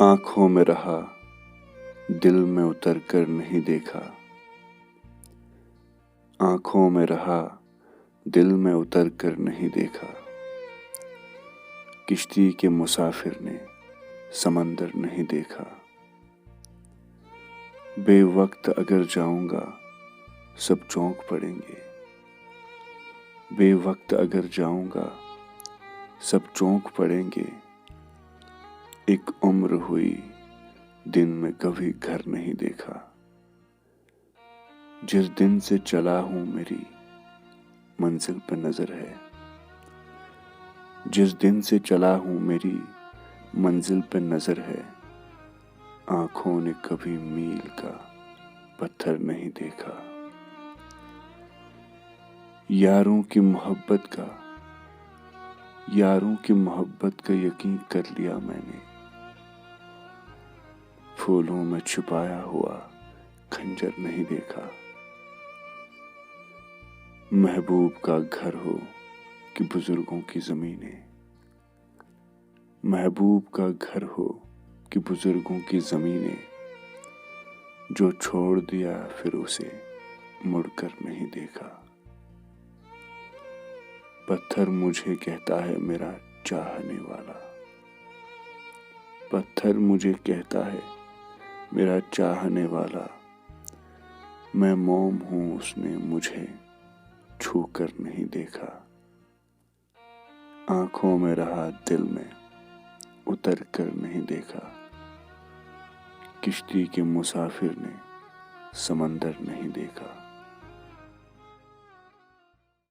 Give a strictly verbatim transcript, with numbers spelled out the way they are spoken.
آنکھوں میں رہا، دل میں اتر کر نہیں دیکھا۔ آنکھوں میں رہا، دل میں اتر کر نہیں دیکھا۔ کشتی کے مسافر نے سمندر نہیں دیکھا۔ بے وقت اگر جاؤں گا، سب چونک پڑیں گے۔ بے وقت اگر جاؤں گا، سب چونک پڑیں گے۔ ایک عمر ہوئی، دن میں کبھی گھر نہیں دیکھا۔ جس دن سے چلا ہوں، میری منزل پہ نظر ہے۔ جس دن سے چلا ہوں، میری منزل پہ نظر ہے۔ آنکھوں نے کبھی میل کا پتھر نہیں دیکھا۔ یاروں کی محبت کا، یاروں کی محبت کا یقین کر لیا میں نے۔ پھولوں میں چھپایا ہوا خنجر نہیں دیکھا۔ محبوب کا گھر ہو کہ بزرگوں کی زمینیں، محبوب کا گھر ہو کہ بزرگوں کی زمینیں، جو چھوڑ دیا پھر اسے مڑ کر نہیں دیکھا۔ پتھر مجھے کہتا ہے میرا چاہنے والا، پتھر مجھے کہتا ہے میرا چاہنے والا، میں موم ہوں، اس نے مجھے چھو کر نہیں دیکھا۔ آنکھوں میں رہا، دل میں اتر کر نہیں دیکھا۔ کشتی کے مسافر نے سمندر نہیں دیکھا۔